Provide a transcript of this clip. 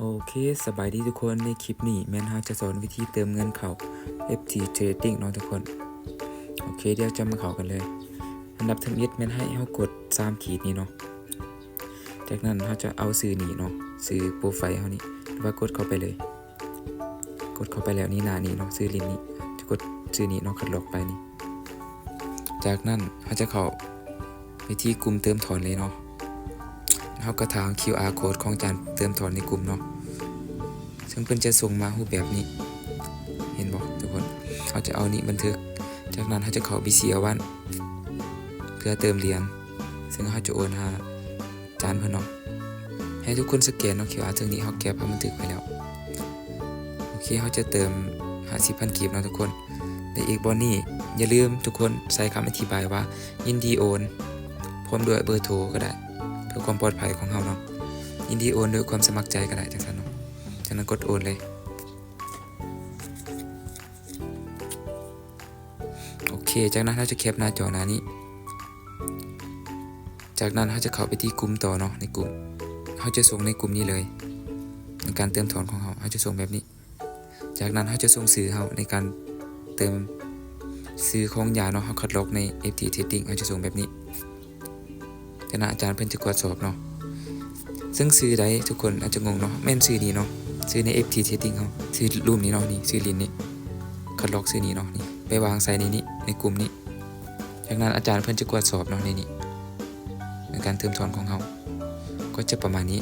ໂອເຄ ສະບາຍດີທຸກຄົນ, ໃນຄລິບນີ້ແມ່ນເຮົາຈະສອນວິທີເຕີມເງິນເຂົ້າ ເອັຟທີ Trading ເນາະທຸກຄົນ. ໂອເຄ ດຽວຈະມາເຂົ້າກັນເລີຍ. ອັນດັບທຳອິດແມ່ນໃຫ້ເຮົາກົດສາມຂີດນີ້ເນາະ. ຈາກນັ້ນເຮົາຈະເອົາຊື່ນີ້ເນາະ, ຊື່ໂປຣໄຟເຮົານີ້ ຫຼືວ່າກົດເຂົ້າໄປເລີຍ. ກົດເຂົ້າໄປແລ້ວນີ້ ໜ້ານີ້ເນາະ, ຊື່ຫຼິ້ນນີ້ ຈະກົດຊື່ນີ້ເນາະ, ຄັດລອກໄປນີ້. ຈາກນັ້ນເຮົາຈະເຂົ້າໄປທີ່ກຸ່ມເຕີມຖອນເລີຍເນາະ. ເຮົາກໍຖາມ ຄິວອາ ໂຄດຂອງອາຈານເຕີມຖອນໃນກຸ່ມເນາະ, ເຊິ່ງເພິ່ນຈະສົ່ງມາຮູບແບບນີ້. ເຫັນບໍ່ທຸກຄົນ? ເຮົາຈະເອົານີ້ບັນທຶກ. ຈາກນັ້ນເຮົາຈະເຂົ້າ BCL One ເພື່ອເຕີມຫຼຽນ, ເຊິ່ງເຮົາຈະໂອນຫາອາຈານເພິ່ນເນາະ. ໃຫ້ທຸກຄົນສະແກນເນາະ ຄິວອາ ເທິງນີ້, ເຮົາແກັບ ເຮົາບັນທຶກໄວ້ແລ້ວ. ໂອເຄ ເຮົາຈະເຕີມຫ້າສິບພັນກີບເນາະທຸກຄົນ. ແລະ ອີກບ່ອນນີ້ ຢ່າລືມທຸກຄົນໃສ່ຄຳອະທິບາຍວ່າ ຍິນດີໂອນ ພ້ອມດ້ວຍເບີໂທກໍໄດ້ ເພື່ອຄວາມປອດໄພຂອງເຮົາເນາະ. ຍິນດີໂອນດ້ວຍຄວາມສະໝັກໃຈກໍໄດ້ ຈັ່ງຊັ້ນເນາະ. ຈາກນັ້ນກົດໂອນເລີຍ. ໂອເຄ ຈາກນັ້ນເຮົາຈະແຄັບໜ້າຈໍໜ້ານີ້. ຈາກນັ້ນເຮົາຈະເຂົ້າໄປທີ່ກຸ່ມຕໍ່ເນາະ, ໃນກຸ່ມ ເຮົາຈະສົ່ງໃນກຸ່ມນີ້ເລີຍ. ໃນການເຕີມຖອນຂອງເຮົາ ເຮົາຈະສົ່ງແບບນີ້. ຈາກນັ້ນເຮົາຈະສົ່ງຊື່ເຮົາໃນການເຕີມຊື່ຂອງຢາເນາະ, ເຮົາຄັດລອກໃນ ເອັຟທີ Trading ເຮົາຈະສົ່ງແບບນີ້. ຈາກນັ້ນອາຈານເພິ່ນຈະກວດສອບເນາະ, ເຊິ່ງຊື່ໃດ ທຸກຄົນອາດຈະງົງເນາະ, ແມ່ນຊື່ນີ້ເນາະ, ຊື່ໃນ ເອັຟທີ Trading ເຮົາ, ຊື່ລຸ່ມນີ້ເນາະ, ນີ້ຊື່ຫຼິ້ນນີ້, ຄັດລອກຊື່ນີ້ເນາະ, ນີ້ໄປວາງໃສ່ໃນນີ້ ໃນກຸ່ມນີ້. ຈາກນັ້ນອາຈານເພິ່ນຈະກວດສອບເນາະ ໃນນີ້ ໃນການເຕີມຖອນຂອງເຮົາ ກໍຈະປະມານນີ້.